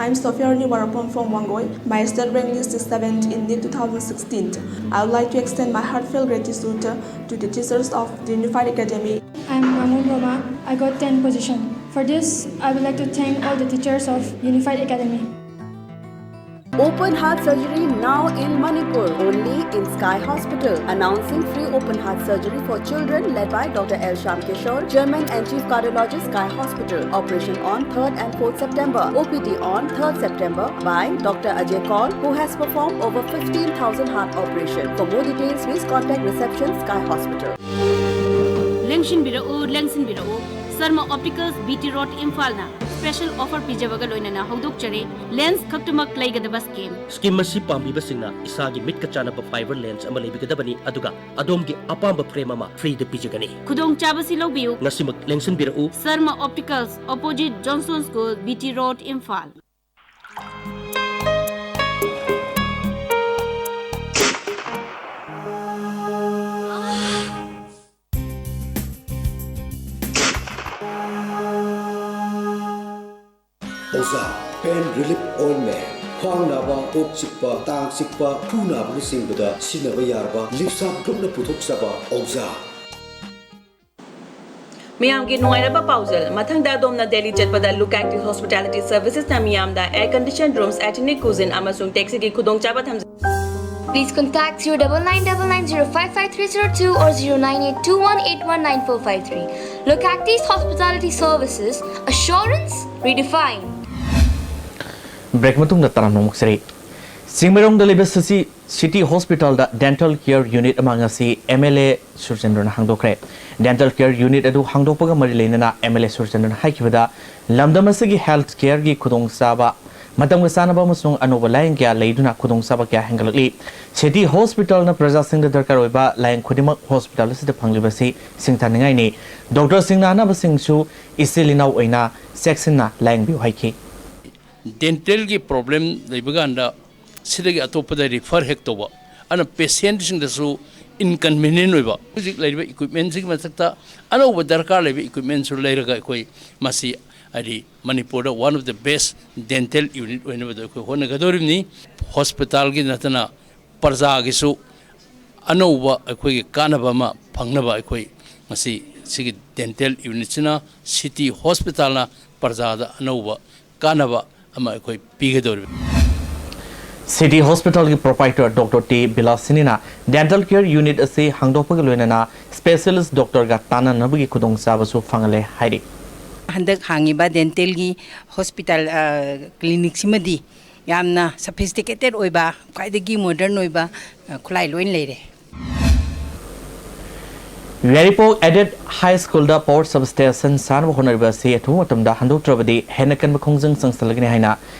I'm Sophia Rani Warapon from Wangoi. My state rank list is seventh in NEET two thousand sixteen. I would like to extend my heartfelt gratitude to the teachers of the Unified Academy. I'm Mamun Roma. I got ten position. For this, I would like to thank all the teachers of Unified Academy. Open heart surgery now in Manipur, only in Sky Hospital. Announcing free open heart surgery for children led by Doctor L Shyam Kishore, Chairman and Chief Cardiologist, Sky Hospital. Operation on third and fourth September. O P D on third September by Doctor Ajay Kaul, who has performed over fifteen thousand heart operations. For more details, please contact reception, Sky Hospital. ꯂꯦꯡꯁꯤꯟꯕꯤꯔꯛꯎ, ꯂꯦꯡꯁꯤꯟꯕꯤꯔꯛꯎ꯫ Sharma opticals, B T road, ꯏꯝꯐꯥꯜꯅ special offer ꯄꯤꯖꯕꯒ ꯂꯣꯏꯅꯅ ꯍꯧꯗꯣꯛꯆꯔꯤ꯫ Lens ꯈꯛꯇꯃꯛ ꯂꯩꯒꯗꯕ scheme. Scheme ꯑꯁꯤ ꯄꯥꯝꯕꯤꯕꯁꯤꯡꯅ ꯏꯁꯥꯒꯤ ꯃꯤꯠꯀ ꯆꯥꯟꯅꯕ ꯐꯥꯏꯕꯔ ꯂꯦꯟꯁ ꯑꯃ ꯂꯩꯕꯤꯒꯗꯕꯅꯤ, ꯑꯗꯨꯒ ꯑꯗꯣꯝꯒꯤ ꯑꯄꯥꯝꯕ ꯐ꯭ꯔꯦꯝ ꯑꯃ ꯐ꯭ꯔꯤꯗ ꯄꯤꯖꯒꯅꯤ꯫ ꯈꯨꯗꯣꯡꯆꯥꯕꯁꯤ ꯂꯧꯕꯤꯌꯨ꯫ ꯉꯁꯤꯃꯛ ꯂꯦꯡꯁꯤꯟꯕꯤꯔꯛꯎ꯫ Sharma opticals, opposite Johnson school, B T road, Imphal. ꯑꯣꯖꯥ ꯄꯦꯟ ꯔꯤꯂꯤꯐ ꯑꯣꯏꯟꯃꯦꯟ꯫ ꯈ꯭ꯋꯥꯡ ꯅꯥꯕ, ꯀꯣꯛ ꯆꯤꯛꯄ, ꯇꯥꯡ ꯆꯤꯛꯄ, ꯈꯨ ꯅꯥꯕꯅꯆꯤꯡꯕꯗ ꯁꯤꯖꯤꯟꯅꯕ ꯌꯥꯔꯕ ꯂꯤꯞꯁꯥꯞ ꯒ꯭ꯔꯨꯞꯅ ꯄꯨꯊꯣꯛꯆꯕ ꯑꯣꯖꯥ꯫ ꯃꯤꯌꯥꯝꯒꯤ ꯅꯨꯡꯉꯥꯏꯔꯕ ꯄꯥꯎꯖꯦꯜ꯫ ꯃꯊꯪꯗ ꯑꯗꯣꯝꯅ ꯗꯦꯜꯂꯤ ꯆꯠꯄꯗ Lucacti Hospitality Servicesꯅ ꯃꯤꯌꯥꯝꯗ air conditioned rooms, hygienic cuisine ꯑꯃꯁꯨꯡ taxiꯒꯤ ꯈꯨꯗꯣꯡꯆꯥꯕ ꯊꯝꯖꯩ꯫ Please contact zero double nine double nine zero five five three zero two or zero nine eight two one eight one nine four five three. Locactis Hospitality Services, assurance redefined. Break ꯃꯇꯨꯡꯗ ꯇꯔꯥꯝꯅ ꯑꯃꯨꯛ ꯆꯔꯤ꯫ ꯆꯤꯡꯃꯩꯔꯣꯡꯗ ꯂꯩꯕ city ꯍꯣꯁꯄꯤꯇꯥꯜꯗ dental care unit ꯑꯃ ꯉꯁꯤ M L A ꯁꯨꯔꯆꯟꯗ꯭ꯔꯅ ꯍꯥꯡꯗꯣꯛꯈ꯭ꯔꯦ꯫ ꯗꯦꯟꯇꯦꯜ ꯀꯦꯌꯔ ꯌꯨꯅꯤꯠ ꯑꯗꯨ ꯍꯥꯡꯗꯣꯛꯄꯒ ꯃꯔꯤ ꯂꯩꯅꯅ ꯑꯦꯝ ꯑꯦꯜ ꯑꯦ ꯁꯨꯔꯆꯟꯗ꯭ꯔꯅ ꯍꯥꯏꯈꯤꯕꯗ, ꯂꯝꯗꯝ ꯑꯁꯤꯒꯤ ꯍꯦꯜꯊ ꯀꯦꯌꯔꯒꯤ ꯈꯨꯗꯣꯡꯆꯥꯕ, ꯃꯇꯝꯒ ꯆꯥꯟꯅꯕ ꯑꯃꯁꯨꯡ ꯑꯅꯧꯕ ꯂꯥꯌꯦꯡ ꯀꯌꯥ ꯂꯩꯗꯨꯅ ꯈꯨꯗꯣꯡꯆꯥꯕ ꯀꯌꯥ ꯍꯦꯟꯒꯠꯂꯛꯂꯤ꯫ ꯁꯤꯇꯤ ꯍꯣꯁꯄꯤꯇꯥꯜꯅ ꯄ꯭ꯔꯖꯥꯁꯤꯡꯗ ꯗꯔꯀꯥꯔ ꯑꯣꯏꯕ ꯂꯥꯌꯦꯡ ꯈꯨꯗꯤꯡꯃꯛ ꯍꯣꯁꯄꯤꯇꯥꯜ ꯑꯁꯤꯗ ꯐꯪꯂꯤꯕꯁꯤ ꯁꯤꯡꯊꯥꯅꯤꯡꯉꯥꯏꯅꯤ꯫ ꯗꯣꯛꯇꯔꯁꯤꯡꯅ ꯑꯅꯥꯕꯁꯤꯡꯁꯨ ꯏꯆꯤꯜ ꯏꯅꯥꯎ ꯑꯣꯏꯅ ꯆꯦꯛꯁꯤꯟꯅ ꯂꯥꯌꯦꯡꯕꯤꯌꯨ ꯍꯥꯏꯈꯤ꯫ ꯗꯦꯟꯇꯦꯜꯒꯤ ꯄ꯭ꯔꯣꯕ꯭ꯂꯦꯝ ꯂꯩꯕ ꯀꯥꯟꯗ ꯁꯤꯗꯒꯤ ꯑꯇꯣꯞꯄꯗ ꯔꯤꯐꯔ ꯍꯦꯛ ꯇꯧꯕ, ꯑꯗꯨꯅ ꯄꯦꯁꯦꯟꯁꯤꯡꯗꯁꯨ ꯏꯟꯀꯟꯚꯤꯅꯤꯌꯦꯟ ꯑꯣꯏꯕ꯫ ꯍꯧꯖꯤꯛ ꯂꯩꯔꯤꯕ ꯏꯀ꯭ꯋꯤꯞꯃꯦꯟꯁꯤꯒꯤ ꯃꯊꯛꯇ ꯑꯅꯧꯕ ꯗꯔꯀꯥꯔ ꯂꯩꯕ ꯏꯀ꯭ꯋꯤꯞꯃꯦꯟꯁꯨ ꯂꯩꯔꯒ ꯑꯩꯈꯣꯏ ꯃꯁꯤ ꯍꯥꯏꯗꯤ ꯃꯅꯤꯄꯨꯔꯗ one of the best dental unit ꯑꯣꯏꯅꯕꯗ ꯑꯩꯈꯣꯏ ꯍꯣꯠꯅꯒꯗꯧꯔꯤꯕꯅꯤ꯫ ꯍꯣꯁꯄꯤꯇꯥꯜꯒꯤ ꯅꯠꯇꯅ ꯄ꯭ꯔꯖꯥꯒꯤꯁꯨ ꯑꯅꯧꯕ ꯑꯩꯈꯣꯏꯒꯤ ꯀꯥꯟꯅꯕ ꯑꯃ ꯐꯪꯅꯕ ꯑꯩꯈꯣꯏ ꯉꯁꯤ ꯁꯤꯒꯤ ꯗꯦꯟꯇꯦꯜ ꯌꯨꯅꯤꯠꯁꯤꯅ ꯁꯤꯇꯤ ꯍꯣꯁꯄꯤꯇꯥꯜꯅ ꯄ꯭ꯔꯖꯥꯗ ꯑꯅꯧꯕ ꯀꯥꯟꯅꯕ ꯑꯃ ꯑꯩꯈꯣꯏ ꯄꯤꯒꯗꯧꯔꯤꯕꯅꯤ꯫ ꯁꯤꯇꯤ ꯍꯣꯁꯄꯤꯇꯥꯜꯒꯤ ꯄ꯭ꯔꯣꯄꯥꯏꯇꯔ ꯗꯣꯛꯇꯔ ꯇꯤ ꯕꯤꯂꯥꯁꯤꯅꯤꯅ ꯗꯦꯟꯇꯦꯜ ꯀꯦꯌꯔ ꯌꯨꯅꯤꯠ ꯑꯁꯤ ꯍꯥꯡꯗꯣꯛꯄꯒ ꯂꯣꯏꯅꯅ ꯁ꯭ꯄꯦꯁꯤꯌꯦꯂꯤꯁ꯭ꯠ ꯗꯣꯛꯇꯔꯒ ꯇꯥꯟꯅꯅꯕꯒꯤ ꯈꯨꯗꯣꯡꯆꯥꯕꯁꯨ ꯐꯪꯍꯜꯂꯦ ꯍꯥꯏꯔꯤ꯫ ꯍꯟꯗꯛ ꯍꯥꯡꯉꯤꯕ ꯗꯦꯟꯇꯦꯜꯒꯤ ꯍꯣꯁꯄꯤꯇꯥꯜ, ꯑ, ꯀ꯭ꯂꯤꯅꯤꯛꯁꯤꯃꯗꯤ ꯌꯥꯝꯅ ꯁꯐꯤꯁꯇꯤꯀꯦꯇꯦꯠ ꯑꯣꯏꯕ, ꯈ꯭ꯋꯥꯏꯗꯒꯤ ꯃꯣꯗꯔꯟ ꯑꯣꯏꯕ, ꯑ, ꯈꯨꯠꯂꯥꯏ ꯂꯣꯏꯅ ꯂꯩꯔꯦ꯫ ꯌꯥꯏꯔꯤꯄꯣꯛ ꯑꯦꯗꯦꯗ ꯍꯥꯏ ꯁ꯭ꯀꯨꯜꯗ ꯄꯋꯥꯔ ꯁꯕꯁ꯭ꯇꯦꯁꯟ ꯁꯥꯅꯕ ꯍꯣꯠꯅꯔꯤꯕ ꯑꯁꯤ ꯑꯊꯨꯕ ꯃꯇꯝꯗ ꯍꯟꯗꯣꯛꯇ꯭ꯔꯕꯗꯤ ꯍꯦꯟꯅ ꯀꯟꯕ ꯈꯣꯡꯖꯪ ꯆꯪꯁꯤꯜꯂꯒꯅꯤ ꯍꯥꯏꯅ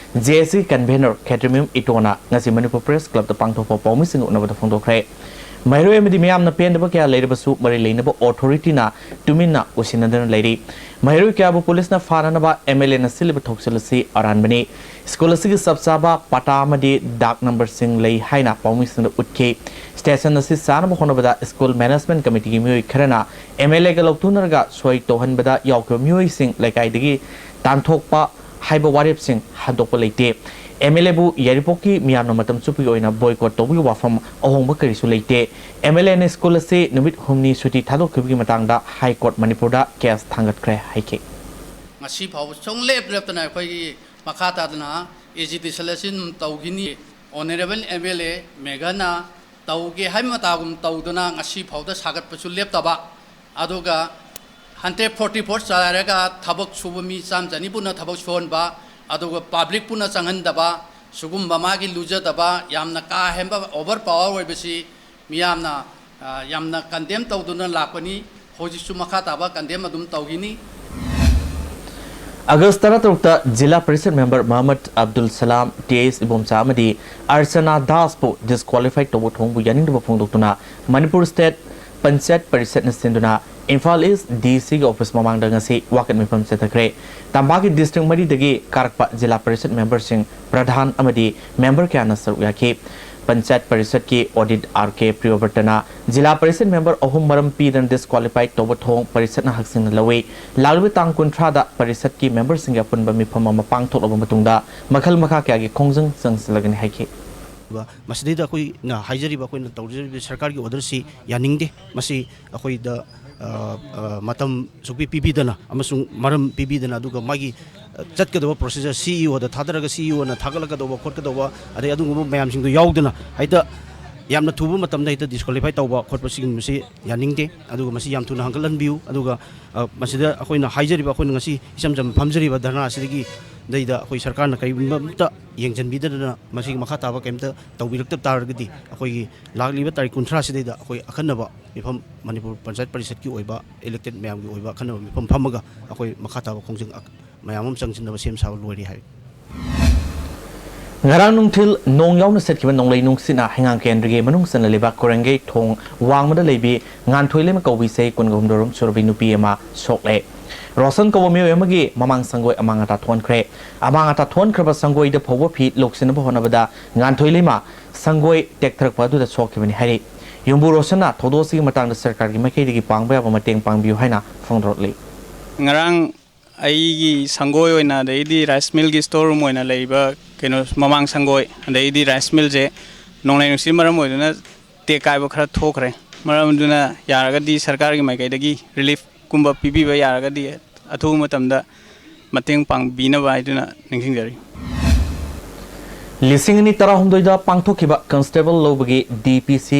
ꯖꯦ ꯑꯦꯁ ꯁꯤ ꯀꯟꯚꯦꯅꯔ ꯈꯦꯇ꯭ꯔꯤꯃꯌꯨꯝ ꯏꯇꯣꯅ ꯉꯁꯤ ꯃꯅꯤꯄꯨꯔ ꯄ꯭ꯔꯦꯁ ꯀ꯭ꯂꯕꯇ ꯄꯥꯡꯊꯣꯛꯄ ꯄꯥꯎꯃꯤꯁꯤꯡꯒ ꯎꯅꯕꯗ ꯐꯣꯡꯗꯣꯛꯈ꯭ꯔꯦ꯫ ꯃꯍꯩꯔꯣꯏ ꯑꯃꯗꯤ ꯃꯤꯌꯥꯝꯅ ꯄꯦꯟꯗꯕ ꯀꯌꯥ ꯂꯩꯔꯕꯁꯨ ꯃꯔꯤ ꯂꯩꯅꯕ ꯑꯣꯊꯣꯔꯤꯇꯤꯅ ꯇꯨꯃꯤꯟꯅ ꯎꯁꯤꯟꯅꯗꯨꯅ ꯂꯩꯔꯤ꯫ ꯃꯍꯩꯔꯣꯏ ꯀꯌꯥꯕꯨ ꯄꯨꯂꯤꯁꯅ ꯐꯥꯅꯅꯕ ꯑꯦꯝ ꯑꯦꯜ ꯑꯦꯅ ꯁꯤꯜꯂꯤꯕ ꯊꯧꯁꯤꯜ ꯑꯁꯤ ꯑꯔꯥꯟꯕꯅꯤ꯫ ꯁ꯭ꯀꯨꯜ ꯑꯁꯤꯒꯤ ꯆꯞ ꯆꯥꯕ ꯄꯇꯥ ꯑꯃꯗꯤ ꯗꯥꯛ ꯅꯝꯕꯔꯁꯤꯡ ꯂꯩ ꯍꯥꯏꯅ ꯄꯥꯎꯃꯤꯁꯤꯡꯗ ꯎꯠꯈꯤ꯫ ꯁ꯭ꯇꯦꯁꯟ ꯑꯁꯤ ꯆꯥꯅꯕ ꯍꯣꯠꯅꯕꯗ ꯁ꯭ꯀꯨꯜ ꯃꯦꯅꯦꯖꯃꯦꯟꯠ ꯀꯃꯤꯇꯤꯒꯤ ꯃꯤꯑꯣꯏ ꯈꯔꯅ ꯑꯦꯝ ꯑꯦꯜ ꯑꯦꯒ ꯂꯧꯊꯣꯛꯅꯔꯒ ꯁꯣꯏ ꯇꯧꯍꯟꯕꯗ ꯌꯥꯎꯈꯤꯕ ꯃꯤꯑꯣꯏꯁꯤꯡ ꯂꯩꯀꯥꯏꯗꯒꯤ ꯇꯥꯟꯊꯣꯛꯄ ꯍꯥꯏꯕ ꯋꯥꯔꯦꯞꯁꯤꯡ ꯍꯟꯗꯣꯛꯄ ꯂꯩꯇꯦ꯫ ꯑꯦꯝ ꯑꯦꯜ ꯑꯦꯕꯨ ꯌꯥꯏꯔꯤꯄꯣꯛꯀꯤ ꯃꯤꯌꯥꯝꯅ ꯃꯇꯝ ꯆꯨꯞꯄꯒꯤ ꯑꯣꯏꯅ ꯕꯣꯏꯀꯣꯠ ꯇꯧꯕꯒꯤ ꯋꯥꯐꯝ ꯑꯍꯣꯡꯕ ꯀꯔꯤꯁꯨ ꯂꯩꯇꯦ꯫ ꯑꯦꯝ ꯑꯦꯜ ꯑꯦꯅ ꯁ꯭ꯀꯨꯜ ꯑꯁꯤ ꯅꯨꯃꯤꯠ ꯍꯨꯝꯅꯤ ꯁꯨꯇꯤ ꯊꯥꯗꯣꯛꯈꯤꯕꯒꯤ ꯃꯇꯥꯡꯗ ꯍꯥꯏ ꯀꯣꯔꯠ ꯃꯅꯤꯄꯨꯔꯗ ꯀꯦꯁ ꯊꯥꯡꯒꯠꯈ꯭ꯔꯦ ꯍꯥꯏꯈꯤ꯫ ꯉꯁꯤ ꯐꯥꯎꯕ ꯁꯨꯡꯂꯦꯞ ꯂꯦꯞꯇꯅ ꯑꯩꯈꯣꯏꯒꯤ ꯃꯈꯥ ꯇꯥꯗꯅ ꯑꯦꯖꯤꯇꯦꯁꯟ ꯑꯁꯤ ꯑꯗꯨꯝ ꯇꯧꯈꯤꯅꯤ꯫ ꯑꯣꯅꯔꯦꯕꯜ ꯑꯦꯝ ꯑꯦꯜ ꯑꯦ ꯃꯦꯘꯅ ꯇꯧꯒꯦ ꯍꯥꯏꯕ ꯃꯇꯥꯒꯨꯝ ꯇꯧꯗꯨꯅ ꯉꯁꯤ ꯐꯥꯎꯗ ꯁꯥꯒꯠꯄꯁꯨ ꯂꯦꯞꯇꯕ, ꯑꯗꯨꯒ ꯍꯟꯗ꯭ꯔꯦꯠ ꯐꯣꯔꯇꯤ ꯐꯣꯔ ꯆꯂꯥꯏꯔꯒ ꯊꯕꯛ ꯁꯨꯕ ꯃꯤ ꯆꯥꯝ ꯆꯅꯤ ꯄꯨꯟꯅ ꯊꯕꯛ ꯁꯨꯍꯟꯕ, ꯑꯗꯨꯒ ꯄꯕ꯭ꯂꯤꯛ ꯄꯨꯟꯅ ꯆꯪꯍꯟꯗꯕ, ꯁꯤꯒꯨꯝꯕ ꯃꯥꯒꯤ ꯂꯨꯖꯗꯕ ꯌꯥꯝꯅ ꯀꯥ ꯍꯦꯟꯕ ꯑꯣꯚꯔ ꯄꯥꯋꯔ ꯑꯣꯏꯕꯁꯤ ꯃꯤꯌꯥꯝꯅ, ꯑ, ꯌꯥꯝꯅ ꯀꯟꯗꯦꯝ ꯇꯧꯗꯨꯅ ꯂꯥꯛꯄꯅꯤ꯫ ꯍꯧꯖꯤꯛꯁꯨ ꯃꯈꯥ ꯇꯥꯕ ꯀꯟꯗꯦꯝ ꯑꯗꯨꯝ ꯇꯧꯈꯤꯅꯤ꯫ ꯑꯥꯒꯁ ꯇꯔꯥꯇꯔꯨꯛꯇ ꯖꯤꯂꯥ ꯄꯔꯤꯁꯠ ꯃꯦꯝꯕꯔ ꯃꯍꯃꯗ ꯑꯕꯗꯨꯜ ꯁꯂꯥꯝ, ꯇꯤ ꯑꯦꯁ ꯏꯕꯣꯝꯆꯥ ꯑꯃꯗꯤ ꯑꯔꯆꯅꯥ ꯗꯥꯁꯄꯨ ꯗꯤꯁꯀ꯭ꯋꯥꯂꯤꯐꯥꯏ ꯇꯧꯕ ꯊꯧꯑꯣꯡꯕꯨ ꯌꯥꯅꯤꯡꯗꯕ ꯐꯣꯡꯗꯣꯛꯇꯨꯅ ꯃꯅꯤꯄꯨꯔ ꯁ꯭ꯇꯦꯠ ꯄꯟꯆꯥꯌꯠ ꯄꯔꯤꯁꯠꯅ ꯁꯤꯟꯗꯨꯅ ꯏꯝꯐꯥꯜ ꯏꯁ ꯗꯤ ꯁꯤꯒꯤ ꯑꯣꯐꯤꯁ ꯃꯃꯥꯡꯗ ꯉꯁꯤ ꯋꯥꯀꯠ ꯃꯤꯐꯝ ꯆꯠꯊꯈ꯭ꯔꯦ꯫ ꯇꯝꯄꯥꯛꯀꯤ ꯗꯤꯁꯇ꯭ꯔꯤꯛ ꯃꯔꯤꯗꯒꯤ ꯀꯥꯔꯛꯄ ꯖꯤꯂꯥ ꯄꯔꯤꯁꯠ ꯃꯦꯝꯕꯔꯁꯤꯡ, ꯄ꯭ꯔꯙꯥꯟ ꯑꯃꯗꯤ ꯃꯦꯝꯕꯔ ꯀꯌꯥꯅ ꯁꯔꯨꯛ ꯌꯥꯈꯤ꯫ ꯄꯟꯆꯥꯌꯠ ꯄꯔꯤꯁꯠꯀꯤ ꯑꯣꯗꯤꯠ ꯑꯥꯔ ꯀꯦ ꯄ꯭ꯔꯤꯌꯣꯕ꯭ꯔꯇꯅ ꯖꯤꯂꯥ ꯄꯔꯤꯁꯠ ꯃꯦꯝꯕꯔ ꯑꯍꯨꯝ ꯃꯔꯝ ꯄꯤꯗꯅ ꯗꯤꯁꯀ꯭ꯋꯥꯂꯤꯐꯥꯏ ꯇꯧꯕ ꯊꯧꯑꯣꯡ ꯄꯔꯤꯁꯠꯅ ꯍꯛꯁꯤꯡꯅ ꯂꯧꯏ꯫ ꯂꯥꯛꯂꯤꯕ ꯇꯥꯡ ꯀꯨꯟꯊ꯭ꯔꯥꯗ ꯄꯔꯤꯁꯠꯀꯤ ꯃꯦꯝꯕꯔꯁꯤꯡꯒꯤ ꯑꯄꯨꯟꯕ ꯃꯤꯐꯝ ꯑꯃ ꯄꯥꯡꯊꯣꯛꯂꯕ ꯃꯇꯨꯡꯗ ꯃꯈꯜ ꯃꯈꯥ ꯀꯌꯥꯒꯤ ꯈꯣꯡꯖꯪ ꯆꯪꯁꯤꯜꯂꯒꯅꯤ ꯍꯥꯏꯈꯤ꯫ ꯑꯗꯨꯒ ꯃꯁꯤꯗꯩꯗ ꯑꯩꯈꯣꯏꯅ ꯍꯥꯏꯖꯔꯤꯕ, ꯑꯩꯈꯣꯏꯅ ꯇꯧꯖꯔꯤꯕ ꯁꯔꯀꯥꯔꯒꯤ ꯑꯣꯔꯗꯔꯁꯤ ꯌꯥꯅꯤꯡꯗꯦ꯫ ꯃꯁꯤ ꯑꯩꯈꯣꯏꯗ, ꯑ, ꯑ, ꯃꯇꯝ ꯁꯨꯛꯄꯤ ꯄꯤꯕꯤꯗꯅ ꯑꯃꯁꯨꯡ ꯃꯔꯝ ꯄꯤꯕꯤꯗꯅ, ꯑꯗꯨꯒ ꯃꯥꯒꯤ, ꯑ, ꯆꯠꯀꯗꯕ ꯄ꯭ꯔꯣꯁꯦꯁꯁꯦ ꯁꯤ ꯏ ꯑꯣꯗ ꯊꯥꯗꯔꯒ ꯁꯤ ꯏ ꯑꯣꯅ ꯊꯥꯒꯠꯂꯛꯀꯗꯧꯕ ꯈꯣꯠꯀꯗꯧꯕ, ꯑꯗꯩ ꯑꯗꯨꯒꯨꯝꯕ ꯃꯌꯥꯝꯁꯤꯡꯗꯣ ꯌꯥꯎꯗꯅ ꯍꯦꯛꯇ ꯌꯥꯝꯅ ꯊꯨꯕ ꯃꯇꯝꯗ ꯍꯦꯛꯇ ꯗꯤꯁꯀ꯭ꯋꯥꯂꯤꯐꯥꯏ ꯇꯧꯕ ꯈꯣꯠꯄ ꯁꯤꯒꯨꯝꯕꯁꯤ ꯌꯥꯅꯤꯡꯗꯦ꯫ ꯑꯗꯨꯒ ꯃꯁꯤ ꯌꯥꯝ ꯊꯨꯅ ꯍꯟꯒꯠꯍꯟꯕꯤꯌꯨ꯫ ꯑꯗꯨꯒ, ꯑ, ꯃꯁꯤꯗ ꯑꯩꯈꯣꯏꯅ ꯍꯥꯏꯖꯔꯤꯕ, ꯑꯩꯈꯣꯏꯅ ꯉꯁꯤ ꯏꯆꯝ ꯆꯝꯅ ꯐꯝꯖꯔꯤꯕ ꯙꯔꯅꯥ ꯑꯁꯤꯗꯒꯤ ꯗꯩꯗ ꯑꯩꯈꯣꯏ ꯁꯔꯀꯥꯔꯅ ꯀꯔꯤꯒꯨꯝꯕ ꯑꯝꯇ ꯌꯦꯡꯁꯤꯟꯕꯤꯗꯗꯅ ꯃꯁꯤꯒꯤ ꯃꯈꯥ ꯇꯥꯕ ꯀꯔꯤꯝꯇ ꯇꯧꯕꯤꯔꯛꯇꯕ ꯇꯥꯔꯒꯗꯤ ꯑꯩꯈꯣꯏꯒꯤ ꯂꯥꯛꯂꯤꯕ ꯇꯥꯔꯤꯛ ꯀꯨꯟꯊ꯭ꯔꯥꯁꯤꯗꯩꯗ ꯑꯩꯈꯣꯏ ꯑꯈꯟꯅꯕ ꯃꯤꯐꯝ, ꯃꯅꯤꯄꯨꯔ ꯄꯟꯆꯥꯌꯠ ꯄꯔꯤꯁꯠꯀꯤ ꯑꯣꯏꯕ, ꯏꯂꯦꯛꯇꯦꯠ ꯃꯌꯥꯝꯒꯤ ꯑꯣꯏꯕ ꯑꯈꯟꯅꯕ ꯃꯤꯐꯝ ꯐꯝꯃꯒ ꯑꯩꯈꯣꯏ ꯃꯈꯥ ꯇꯥꯕ ꯈꯣꯡꯖꯪ ꯑꯛ-, ꯃꯌꯥꯝ ꯑꯃ ꯆꯪꯁꯤꯟꯅꯕ ꯁꯦꯝ ꯁꯥꯕ ꯂꯣꯏꯔꯦ ꯍꯥꯏ꯫ ꯉꯔꯥꯡ ꯅꯨꯡꯊꯤꯜ ꯅꯣꯡ ꯌꯥꯎꯅ ꯁꯦꯠꯈꯤꯕ ꯅꯣꯡꯂꯩ ꯅꯨꯡꯁꯤꯠꯅ ꯍꯩꯉꯥꯡ ꯀꯦꯟꯗ꯭ꯔꯒꯤ ꯃꯅꯨꯡ ꯆꯟꯅ ꯂꯩꯕ ꯀꯣꯔꯦꯡꯒꯩ ꯊꯣꯡ ꯋꯥꯡꯃꯗ ꯂꯩꯕꯤ ꯉꯥꯟꯊꯣꯏꯂꯦꯝ ꯀꯧꯕꯤ ꯆꯍꯤ ꯀꯨꯟꯒ ꯍꯨꯝꯗꯣꯏꯔꯣꯝ ꯁꯨꯔꯕꯤ ꯅꯨꯄꯤ ꯑꯃ ꯁꯣꯛꯂꯦ꯫ ꯔꯣꯁꯟ ꯀꯧꯕ ꯃꯤꯑꯣꯏ ꯑꯃꯒꯤ ꯃꯃꯥꯡ ꯁꯪꯒꯣꯏ ꯑꯃꯥꯡ ꯑꯇꯥ ꯊꯣꯛꯍꯟꯈ꯭ꯔꯦ꯫ ꯑꯃꯥꯡ ꯑꯇꯥ ꯊꯣꯛꯍꯟꯈ꯭ꯔꯕ ꯁꯪꯒꯣꯏꯗ ꯐꯧꯕ ꯐꯤ ꯂꯧꯁꯤꯟꯅꯕ ꯍꯣꯠꯅꯕꯗ ꯉꯥꯟꯊꯣꯏꯂꯩꯃ ꯁꯪꯒꯣꯏ ꯇꯦꯛꯊꯔꯛꯄ ꯑꯗꯨꯗ ꯁꯣꯛꯈꯤꯕꯅꯤ ꯍꯥꯏꯔꯤ꯫ ꯌꯨꯝꯕꯨ ꯔꯣꯁꯟꯅ ꯊꯧꯗꯣꯛ ꯑꯁꯤꯒꯤ ꯃꯇꯥꯡꯗ ꯁꯔꯀꯥꯔꯒꯤ ꯃꯥꯏꯀꯩꯗꯒꯤ ꯄꯥꯡꯕ ꯌꯥꯕ ꯃꯇꯦꯡ ꯄꯥꯡꯕꯤꯌꯨ ꯍꯥꯏꯅ ꯐꯣꯡꯗꯣꯔꯛꯂꯤ꯫ ꯉꯔꯥꯡ ꯑꯩꯒꯤ ꯁꯪꯒꯣꯏ ꯑꯣꯏꯅ, ꯑꯗꯩꯗꯤ ꯔꯥꯏꯁ ꯃꯤꯜꯒꯤ ꯁ꯭ꯇꯣꯔ ꯔꯨꯝ ꯑꯣꯏꯅ ꯂꯩꯔꯤꯕ ꯀꯩꯅꯣ, ꯃꯃꯥꯡ ꯁꯪꯒꯣꯏ, ꯑꯗꯩꯗꯤ ꯔꯥꯏꯁ ꯃꯤꯜꯁꯦ ꯅꯣꯡꯂꯩ ꯅꯨꯡꯁꯤꯠ ꯃꯔꯝ ꯑꯣꯏꯗꯨꯅ ꯇꯦꯛ ꯀꯥꯏꯕ ꯈꯔ ꯊꯣꯛꯈ꯭ꯔꯦ꯫ ꯃꯔꯝ ꯑꯗꯨꯅ ꯌꯥꯔꯒꯗꯤ ꯁꯔꯀꯥꯔꯒꯤ ꯃꯥꯏꯀꯩꯗꯒꯤ ꯔꯤꯂꯤꯐꯀꯨꯝꯕ ꯄꯤꯕꯤꯕ ꯌꯥꯔꯒꯗꯤ ꯑꯊꯨꯕ ꯃꯇꯝꯗ ꯃꯇꯦꯡ ꯄꯥꯡꯕꯤꯅꯕ ꯍꯥꯏꯗꯨꯅ ꯅꯤꯡꯁꯤꯡꯖꯔꯤ꯫ ꯂꯤꯁꯤꯡ ꯑꯅꯤ ꯇꯔꯥꯍꯨꯝꯗꯣꯏꯗ ꯄꯥꯡꯊꯣꯛꯈꯤꯕ ꯀꯟꯁꯇꯦꯕꯜ ꯂꯧꯕꯒꯤ ꯗꯤ ꯄꯤ ꯁꯤ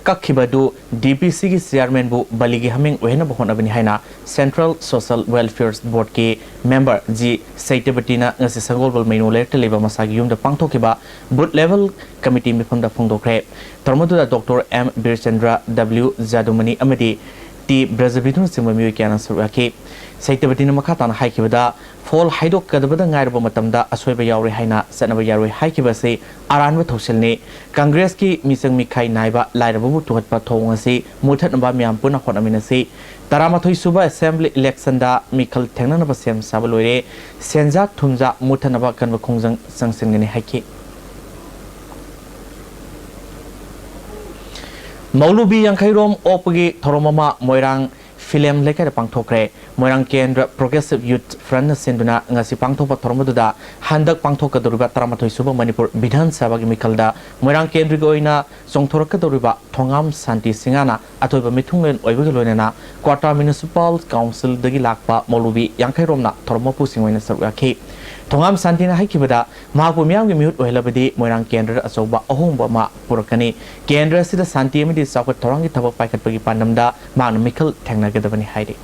ꯀꯛꯈꯤꯕ ꯑꯗꯨ ꯗꯤ ꯄꯤ ꯁꯤꯒꯤ ꯆꯤꯌꯥꯔꯃꯦꯟꯕꯨ ꯕꯂꯤꯒꯤ ꯍꯥꯃꯤꯡ ꯑꯣꯏꯍꯟꯅꯕ ꯍꯣꯠꯅꯕꯅꯤ ꯍꯥꯏꯅ Central Social Welfare Boardꯀꯤ ꯃꯦꯝꯕꯔ ꯖꯤ ꯁꯩꯇꯕꯇꯤꯅ ꯉꯁꯤ ꯁꯒꯣꯜꯕꯜ ꯃꯩꯅꯣ ꯂꯩꯔꯛꯇ ꯂꯩꯕ ꯃꯁꯥꯒꯤ ꯌꯨꯝꯗ ꯄꯥꯡꯊꯣꯛꯈꯤꯕ ꯕꯨꯊ ꯂꯦꯚꯦꯜ ꯀꯃꯤꯇꯤ ꯃꯤꯐꯝꯗ ꯐꯣꯡꯗꯣꯛꯈ꯭ꯔꯦ꯫ ꯊꯧꯔꯝ ꯑꯗꯨꯗ ꯗꯣꯛꯇꯔ ꯑꯦꯝ ꯕꯤꯔꯆꯟꯗ꯭ꯔ, ꯗꯕ꯭ꯂꯤꯎ ꯖꯥꯗꯨꯃꯅꯤ ꯑꯃꯗꯤ ꯇꯤ ꯕ꯭ꯔꯖꯕꯤꯙꯨꯅꯆꯤꯡꯕ ꯃꯤꯑꯣꯏ ꯀꯌꯥꯅ ꯁꯔꯨꯛ ꯌꯥꯈꯤ꯫ ꯁꯩꯇꯕꯇꯤꯅ ꯃꯈꯥ ꯇꯥꯅ ꯍꯥꯏꯈꯤꯕꯗ, ꯐꯣꯜ ꯍꯥꯏꯗꯣꯛꯀꯗꯕꯗ ꯉꯥꯏꯔꯕ ꯃꯇꯝꯗ ꯑꯁꯣꯏꯕ ꯌꯥꯎꯔꯦ ꯍꯥꯏꯅ ꯆꯠꯅꯕ ꯌꯥꯔꯣꯏ ꯍꯥꯏꯈꯤꯕ ꯑꯁꯤ ꯑꯔꯥꯟꯕ ꯊꯧꯁꯤꯜꯅꯤ꯫ ꯀꯪꯒ꯭ꯔꯦꯁꯀꯤ ꯃꯤꯆꯪ ꯃꯤꯈꯥꯏ ꯅꯥꯏꯕ ꯂꯥꯏꯔꯕꯕꯨ ꯇꯨꯍꯠꯄ ꯊꯧꯑꯣꯡ ꯑꯁꯤ ꯃꯨꯊꯠꯅꯕ ꯃꯤꯌꯥꯝ ꯄꯨꯟꯅ ꯍꯣꯠꯅꯃꯤꯟꯅꯁꯤ꯫ ꯇꯔꯥꯃꯥꯊꯣꯏ ꯁꯨꯕ ꯑꯦꯁꯦꯝꯕ꯭ꯂꯤ ꯏꯂꯦꯛꯁꯟꯗ ꯃꯤꯈꯜ ꯊꯦꯡꯅꯅꯕ ꯁꯦꯝ ꯁꯥꯕ ꯂꯣꯏꯔꯦ꯫ ꯁꯦꯟꯖꯥ ꯊꯨꯝꯖꯥ ꯃꯨꯊꯠꯅꯕ ꯑꯀꯟꯕ ꯈꯣꯡꯖꯪ ꯆꯪꯁꯤꯟꯒꯅꯤ ꯍꯥꯏꯈꯤ꯫ ꯃꯧꯂꯨꯕꯤ ꯌꯥꯡꯈꯩꯔꯣꯝ ꯑꯣꯛꯄꯒꯤ ꯊꯧꯔꯝ ꯑꯃ ꯃꯣꯏꯔꯥꯡ ꯐꯤꯂꯦꯝ ꯂꯩꯀꯥꯏꯗ ꯄꯥꯡꯊꯣꯛꯈ꯭ꯔꯦ꯫ ꯃꯣꯏꯔꯥꯡ ꯀꯦꯟꯗ꯭ꯔ ꯄ꯭ꯔꯣꯒ꯭ꯔꯦꯁꯤꯚ ꯌꯨꯊ ꯐ꯭ꯔꯟꯠꯅ ꯁꯤꯟꯗꯨꯅ ꯉꯁꯤ ꯄꯥꯡꯊꯣꯛꯄ ꯊꯧꯔꯝ ꯑꯗꯨꯗ ꯍꯟꯗꯛ ꯄꯥꯡꯊꯣꯛꯀꯗꯧꯔꯤꯕ ꯇꯔꯥꯃꯥꯊꯣꯏ ꯁꯨꯕ ꯃꯅꯤꯄꯨꯔ ꯕꯤꯙꯥꯟ ꯁꯚꯥꯒꯤ ꯃꯤꯈꯜꯗ ꯃꯣꯏꯔꯥꯡ ꯀꯦꯟꯗ꯭ꯔꯒꯤ ꯑꯣꯏꯅ ꯆꯣꯡꯊꯣꯔꯛꯀꯗꯧꯔꯤꯕ ꯊꯣꯉꯥꯝ ꯁꯥꯟꯇꯤ ꯁꯤꯡꯍꯅ ꯑꯊꯣꯏꯕ ꯃꯤꯊꯨꯡꯂꯦꯟ ꯑꯣꯏꯕꯒ ꯂꯣꯏꯅꯅ ꯀ꯭ꯋꯥꯇꯥ ꯃ꯭ꯌꯨꯅꯤꯁꯤꯄꯥꯜ ꯀꯥꯎꯟꯁꯤꯜꯗꯒꯤ ꯂꯥꯛꯄ ꯃꯧꯂꯨꯕꯤ ꯌꯥꯡꯈꯩꯔꯣꯝꯅ ꯊꯧꯔꯝ ꯃꯄꯨꯁꯤꯡ ꯑꯣꯏꯅ ꯁꯔꯨꯛ ꯌꯥꯈꯤ꯫ ꯊꯣꯉꯥꯝ ꯁꯥꯟꯇꯤꯅ ꯍꯥꯏꯈꯤꯕꯗ, ꯃꯍꯥꯛꯄꯨ ꯃꯤꯌꯥꯝꯒꯤ ꯃꯤꯍꯨꯠ ꯑꯣꯏꯍꯜꯂꯕꯗꯤ ꯃꯣꯏꯔꯥꯡ ꯀꯦꯟꯗ꯭ꯔꯗ ꯑꯆꯧꯕ ꯑꯍꯣꯡꯕ ꯑꯃ ꯄꯨꯔꯛꯀꯅꯤ꯫ ꯀꯦꯟꯗ꯭ꯔ ꯑꯁꯤꯗ ꯁꯥꯟꯇꯤ ꯑꯃꯗꯤ ꯆꯥꯎꯈꯠ ꯊꯧꯔꯥꯡꯒꯤ ꯊꯕꯛ ꯄꯥꯏꯈꯠꯄꯒꯤ ꯄꯥꯟꯗꯝꯗ ꯃꯍꯥꯛꯅ ꯃꯤꯈꯜ ꯊꯦꯡꯅꯒꯗꯕꯅꯤ ꯍꯥꯏꯔꯤ꯫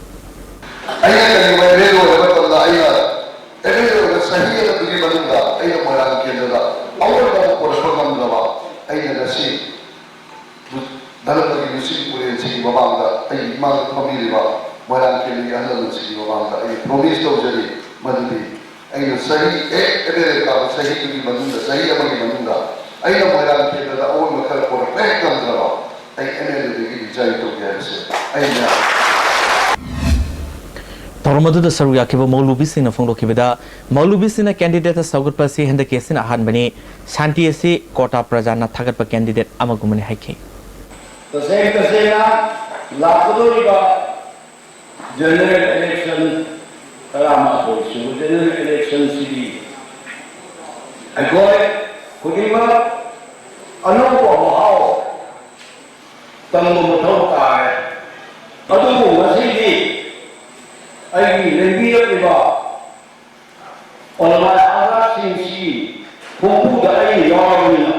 ꯑꯩꯅ ꯀꯔꯤꯒꯨꯝꯕ ꯑꯦꯝ ꯑꯦꯜ ꯑꯦ ꯑꯣꯏꯕ ꯃꯇꯝꯗ ꯑꯩꯅ ꯑꯦꯝ ꯑꯦꯜ ꯑꯦ ꯑꯣꯏꯕ ꯆꯍꯤ ꯑꯃꯗꯨꯒꯤ ꯃꯅꯨꯡꯗ ꯑꯩꯅ ꯃꯣꯏꯔꯥꯡ ꯀꯦꯟꯗ꯭ꯔꯗ ꯑꯑꯣꯟꯕ ꯑꯃ ꯄꯨꯔꯛꯄ ꯉꯝꯗ꯭ꯔꯕ ꯑꯩꯅ ꯉꯁꯤ ꯙꯔꯃꯒꯤ ꯂꯨꯆꯤꯡ ꯄꯨꯔꯦꯜꯁꯤꯡꯒꯤ ꯃꯃꯥꯡꯗ, ꯑꯩꯒꯤ ꯏꯃꯥꯡꯗ ꯐꯝꯕꯤꯔꯤꯕ ꯃꯣꯏꯔꯥꯡ ꯀꯦꯟꯗ꯭ꯔꯒꯤ ꯑꯍꯜ ꯂꯃꯟꯁꯤꯡꯒꯤ ꯃꯃꯥꯡꯗ ꯑꯩ ꯄ꯭ꯔꯣꯃꯤꯁ ꯇꯧꯖꯔꯤ, ꯃꯗꯨꯗꯤ ꯑꯩꯅ ꯆꯍꯤ ꯍꯦꯛ ꯑꯦꯝ ꯑꯦꯜ ꯑꯦ ꯀꯥꯕ ꯆꯍꯤꯗꯨꯒꯤ ꯃꯅꯨꯡꯗ, ꯆꯍꯤ ꯑꯃꯒꯤ ꯃꯅꯨꯡꯗ ꯑꯩꯅ ꯃꯣꯏꯔꯥꯡ ꯀꯦꯟꯗ꯭ꯔꯗ ꯑꯑꯣꯟꯕ ꯈꯔ ꯄꯨꯔꯛꯄ ꯍꯦꯛ ꯉꯝꯗ꯭ꯔꯕ, ꯑꯩ ꯑꯦꯝ ꯑꯦꯜ ꯑꯦꯗꯒꯤ ꯔꯤꯖꯥꯏꯟ ꯇꯧꯒꯦ ꯍꯥꯏꯕꯁꯦ ꯑꯩꯅ ꯊꯧꯔꯝ ꯑꯗꯨꯗ ꯁꯔꯨꯛ ꯌꯥꯈꯤꯕ ꯃꯧꯂꯨꯕꯤꯁꯤꯡꯅ ꯐꯣꯡꯗꯣꯛꯈꯤꯕꯗ, ꯃꯧꯂꯨꯕꯤꯁꯤꯡꯅ ꯀꯦꯟꯗꯤꯗꯦꯠꯇ ꯁꯧꯒꯠꯄ ꯑꯁꯤ ꯍꯟꯗꯛꯀꯤ ꯑꯁꯤꯅ ꯑꯍꯥꯟꯕꯅꯤ꯫ ꯁꯥꯟꯇꯤ ꯑꯁꯤ ꯀꯣꯇꯥ ꯄ꯭ꯔꯖꯥꯅ ꯊꯥꯒꯠꯄ ꯀꯦꯟꯗꯤꯗꯦꯠ ꯑꯃꯒꯨꯝꯕꯅꯤ ꯍꯥꯏꯈꯤ꯫ ꯇꯁꯦꯡ ꯇꯁꯦꯡꯅ ꯂꯥꯛꯀꯗꯧꯔꯤꯕ ꯖꯦꯅꯔꯦꯜ ꯏꯂꯦꯛꯁꯟ ꯇꯔꯥꯃꯥꯊꯣꯏ ꯁꯨꯕ ꯖꯦꯅꯔꯦꯜ ꯏꯂꯦꯛꯁꯟꯁꯤꯗꯤ ꯑꯩꯈꯣꯏ ꯈꯨꯗꯤꯡꯃꯛ ꯑꯅꯧꯕ ꯃꯍꯥꯎ ꯇꯝꯕ ꯃꯊꯧ ꯇꯥꯔꯦ꯫ ꯑꯗꯨꯕꯨ ꯉꯁꯤꯗꯤ ꯑꯩꯒꯤ ꯂꯦꯡꯕꯤꯔꯛꯂꯤꯕ ꯑꯣꯂꯃꯥꯏ ꯑꯥꯒꯥꯁꯤꯡꯁꯤ ꯈꯣꯡꯕꯨꯗ ꯑꯩꯅ ꯌꯥꯎꯔꯕꯅꯤꯅ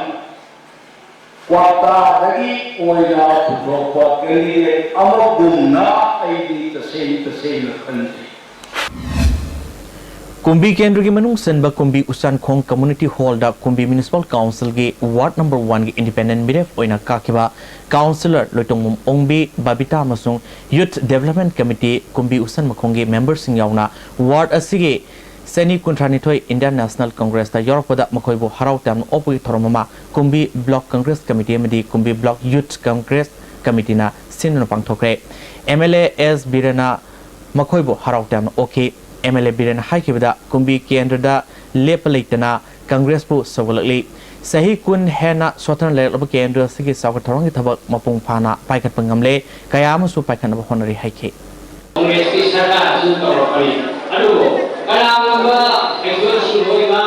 ꯀ꯭ꯋꯥꯇꯥꯗꯒꯤ ꯑꯣꯏꯅ ꯄꯨꯊꯣꯛꯄ ꯀꯦꯟꯗꯤꯗꯦꯠ ꯑꯃꯒꯨꯝꯅ ꯑꯩꯗꯤ ꯇꯁꯦꯡ ꯇꯁꯦꯡꯅ ꯈꯟꯖꯩ꯫ ꯀꯨꯝꯕꯤ ꯀꯦꯟꯗ꯭ꯔꯒꯤ ꯃꯅꯨꯡ ꯆꯟꯕ ꯀꯨꯝꯕꯤ ꯎꯆꯥꯟꯈꯣꯡ ꯀꯝꯃ꯭ꯌꯨꯅꯤꯇꯤ ꯍꯣꯜꯗ ꯀꯨꯝꯕꯤ ꯃ꯭ꯌꯨꯅꯤꯁꯤꯄꯥꯜ ꯀꯥꯎꯟꯁꯤꯜꯒꯤ ꯋꯥꯔꯗ ꯅꯝꯕꯔ ꯋꯥꯟꯒꯤ ꯏꯟꯗꯤꯄꯦꯟꯗꯦꯟꯠ ꯃꯤꯔꯦꯞ ꯑꯣꯏꯅ ꯀꯥꯈꯤꯕ ꯀꯥꯎꯟꯁꯤꯂꯔ ꯂꯣꯏꯇꯣꯡꯕꯝ ꯑꯣꯡꯕꯤ ꯕꯕꯤꯇꯥ ꯑꯃꯁꯨꯡ ꯌꯨꯊ ꯗꯦꯕꯂꯞꯃꯦꯟꯠ ꯀꯃꯤꯇꯤ ꯀꯨꯝꯕꯤ ꯎꯆꯟ ꯃꯈꯣꯡꯒꯤ ꯃꯦꯝꯕꯔꯁꯤꯡ ꯌꯥꯎꯅ ꯋꯥꯔꯗ ꯑꯁꯤꯒꯤ ꯆꯅꯤ ꯀꯨꯟꯊ꯭ꯔꯥ ꯅꯤꯊꯣꯏ ꯏꯟꯗꯤꯌꯥꯟ ꯅꯦꯁꯅꯦꯜ ꯀꯪꯒ꯭ꯔꯦꯁꯇ ꯌꯥꯎꯔꯛꯄꯗ ꯃꯈꯣꯏꯕꯨ ꯍꯔꯥꯎ ꯇꯌꯥꯝꯅ ꯑꯣꯛꯄꯒꯤ ꯊꯧꯔꯝ ꯑꯃ ꯀꯨꯝꯕꯤ ꯕ꯭ꯂꯣꯛ ꯀꯪꯒ꯭ꯔꯦꯁ ꯀꯃꯤꯇꯤ ꯑꯃꯗꯤ ꯀꯨꯝꯕꯤ ꯕ꯭ꯂꯣꯛ ꯌꯨꯊ ꯀꯪꯒ꯭ꯔꯦꯁ ꯀꯃꯤꯇꯤꯅ ꯁꯤꯟꯗꯨꯅ ꯄꯥꯡꯊꯣꯛꯈ꯭ꯔꯦ꯫ ꯑꯦꯝ ꯑꯦꯜ ꯑꯦ ꯑꯦꯁ ꯕꯤꯔꯦꯟꯅ ꯃꯈꯣꯏꯕꯨ ꯍꯔꯥꯎ ꯇꯌꯥꯝꯅ ꯑꯣꯛꯈꯤ꯫ ꯑꯦꯝ ꯑꯦꯜ ꯑꯦ ꯕꯤꯔꯦꯟꯅ ꯍꯥꯏꯈꯤꯕꯗ ꯀꯨꯝꯕꯤ ꯀꯦꯟꯗ꯭ꯔꯗ ꯂꯦꯞꯄ ꯂꯩꯇꯅ ꯀꯪꯒ꯭ꯔꯦꯁꯄꯨ ꯁꯧꯒꯠꯂꯛꯂꯤ꯫ ꯆꯍꯤ ꯀꯨꯟ ꯍꯦꯟꯅ ꯁꯣꯠꯊꯅ ꯂꯩꯔꯛꯂꯕ ꯀꯦꯟꯗ꯭ꯔ ꯑꯁꯤꯒꯤ ꯆꯥꯎꯈꯠ ꯊꯧꯔꯥꯡꯒꯤ ꯊꯕꯛ ꯃꯄꯨꯡ ꯐꯥꯅ ꯄꯥꯏꯈꯠꯄ ꯉꯝꯂꯦ, ꯀꯌꯥ ꯑꯃꯁꯨ ꯄꯥꯏꯈꯠꯅꯕ ꯍꯣꯠꯅꯔꯤ ꯍꯥꯏꯈꯤ꯫ ꯀꯪꯒ꯭ꯔꯦꯁꯀꯤ ꯁꯔꯀꯥꯔ ꯑꯁꯤꯅ ꯇꯧꯔꯛꯄꯅꯤ꯫ ꯑꯗꯨꯕꯨ ꯀꯅꯥꯒꯨꯝꯕ ꯑꯩꯈꯣꯏ ꯁꯤꯡꯒꯣꯏ ꯑꯃ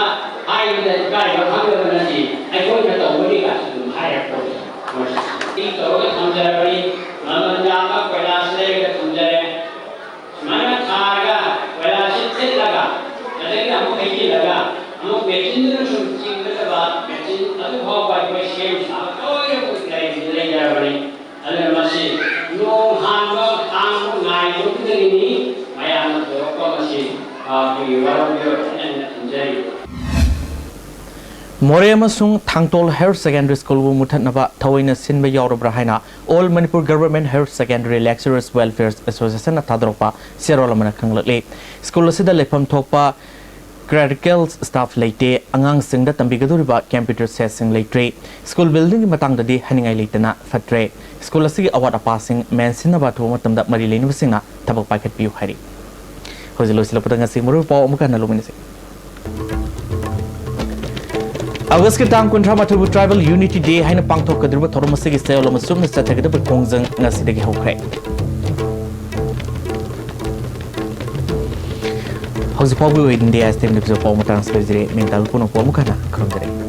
ꯍꯥꯏꯕꯗ ꯏꯀꯥꯏꯕ ꯈꯪꯗꯕꯅꯗꯤ ꯑꯩꯈꯣꯏꯅ ꯇꯧꯕꯅꯤ ꯀꯥꯏꯁꯨ ꯑꯗꯨꯝ ꯍꯥꯏꯔꯛꯄꯅꯤ꯫ ꯃꯣꯏꯁꯤ ꯇꯧꯔꯒ ꯊꯝꯖꯔꯕꯅꯤ꯫ ꯃꯃꯜ ꯌꯥꯝꯕ ꯀꯣꯏꯂꯥꯁ ꯂꯩꯔꯒ ꯊꯝꯖꯔꯦ꯫ ꯁꯨꯃꯥꯏꯅ ꯊꯥꯔꯒ ꯀꯣꯏꯂꯥꯁꯁꯤ ꯊꯤꯠꯂꯒ ꯑꯗꯒꯤ ꯑꯃꯨꯛ ꯍꯩꯖꯤꯜꯂꯒ ꯑꯃꯨꯛ ꯃꯦꯆꯤꯟꯗꯨꯅ ꯁꯨꯝ ꯆꯤꯡꯒꯗꯕ ꯃꯦꯆꯤꯟ ꯑꯗꯨ ꯐꯥꯎꯕ ꯑꯩꯈꯣꯏ ꯁꯦꯝ ꯁꯥꯕ ꯂꯣꯏꯅꯃꯛ ꯂꯩ-, ꯂꯩꯖꯔꯕꯅꯤ꯫ ꯑꯗꯨꯅ ꯃꯁꯤ ꯅꯣꯡ ꯍꯥꯡꯕ ꯍꯥꯡꯕ ꯉꯥꯏꯕꯗꯨꯗꯒꯤꯅꯤ ꯃꯌꯥꯝꯅ ꯄꯨꯔꯛꯄ ꯃꯁꯤ, ꯑ, ꯑꯩꯈꯣꯏꯒꯤ ꯋꯥꯔꯧꯕꯤꯔꯣꯏ ꯍꯥꯏꯅ ꯊꯝꯖꯔꯤ꯫ ꯃꯣꯔꯦ ꯑꯃꯁꯨꯡ ꯊꯥꯡꯇꯣꯜ ꯍꯥꯌꯔ ꯁꯦꯀꯦꯟꯗꯔꯤ ꯁ꯭ꯀꯨꯜꯕꯨ ꯃꯨꯊꯠꯅꯕ ꯊꯑꯣꯏꯅ ꯁꯤꯟꯕ ꯌꯥꯎꯔꯕ꯭ꯔꯥ ꯍꯥꯏꯅ All Manipur Government Higher Secondary Lecturers Welfare Association ꯅ ꯊꯥꯗꯣꯔꯛꯄ ꯆꯦꯔꯣꯜ ꯑꯃꯅ ꯈꯪꯂꯛꯂꯤ꯫ ꯁ꯭ꯀꯨꯜ ꯑꯁꯤꯗ ꯂꯩꯐꯝ ꯊꯣꯛꯄ clerical staff ꯂꯩꯇꯦ, ꯑꯉꯥꯡꯁꯤꯡꯗ ꯇꯝꯕꯤꯒꯗꯧꯔꯤꯕ computer setꯁꯤꯡ ꯂꯩꯇ꯭ꯔꯦ, ꯁ꯭ꯀꯨꯜ buildingꯒꯤ ꯃꯇꯥꯡꯗꯗꯤ ꯍꯥꯏꯅꯤꯡꯉꯥꯏ ꯂꯩꯇꯅ ꯐꯠꯇ꯭ꯔꯦ꯫ ꯁ꯭ꯀꯨꯜ ꯑꯁꯤꯒꯤ ꯑꯋꯥꯠ ꯑꯄꯥꯁꯤꯡ ꯃꯦꯟꯁꯤꯟꯅꯕ ꯑꯊꯨꯕ ꯃꯇꯝꯗ ꯃꯔꯤ ꯂꯩꯅꯕꯁꯤꯡꯅ ꯊꯕꯛ ꯄꯥꯏꯈꯠꯄꯤꯌꯨ ꯍꯥꯏꯔꯤ꯫ ꯍꯧꯖꯤꯛ ꯂꯣꯏꯁꯤꯜꯂꯛꯄꯗ ꯉꯁꯤ ꯃꯔꯨꯑꯣꯏꯕ ꯄꯥꯎ ꯑꯃꯨꯛꯀ ꯍꯟꯅ ꯂꯧꯃꯤꯟꯅꯁꯤ꯫ ꯑꯥꯒꯁꯀꯤ ꯇꯥꯡ ꯀꯨꯟꯊ꯭ꯔꯥ ꯃꯥꯊꯣꯏꯕꯨ Tribal Unity Day ꯍꯥꯏꯅ ꯄꯥꯡꯊꯣꯛꯀꯗꯧꯔꯤꯕ ꯊꯧꯔꯝ ꯑꯁꯤꯒꯤ ꯆꯌꯣꯜ ꯑꯃ ꯆꯨꯞꯅ ꯆꯠꯊꯒꯗꯕ ꯈꯣꯡꯖꯪ ꯉꯁꯤꯗꯒꯤ ꯍꯧꯈ꯭ꯔꯦ꯫ ꯍꯧꯖꯤꯛ ꯐꯥꯎꯕꯒꯤ ꯑꯣꯏꯅꯗꯤ ꯑꯦꯁ ꯇꯤ ꯑꯦꯝ ꯅ꯭ꯌꯨꯁꯇ ꯄꯥꯎ ꯃꯇꯥꯡ ꯑꯁꯤꯗ ꯂꯣꯏꯖꯔꯦ꯫ ꯃꯦꯟꯇꯥꯜ ꯄꯨꯝꯅꯃꯛꯄꯨ ꯑꯃꯨꯛ ꯍꯟꯅ ꯈꯨꯔꯨꯝꯖꯔꯤ꯫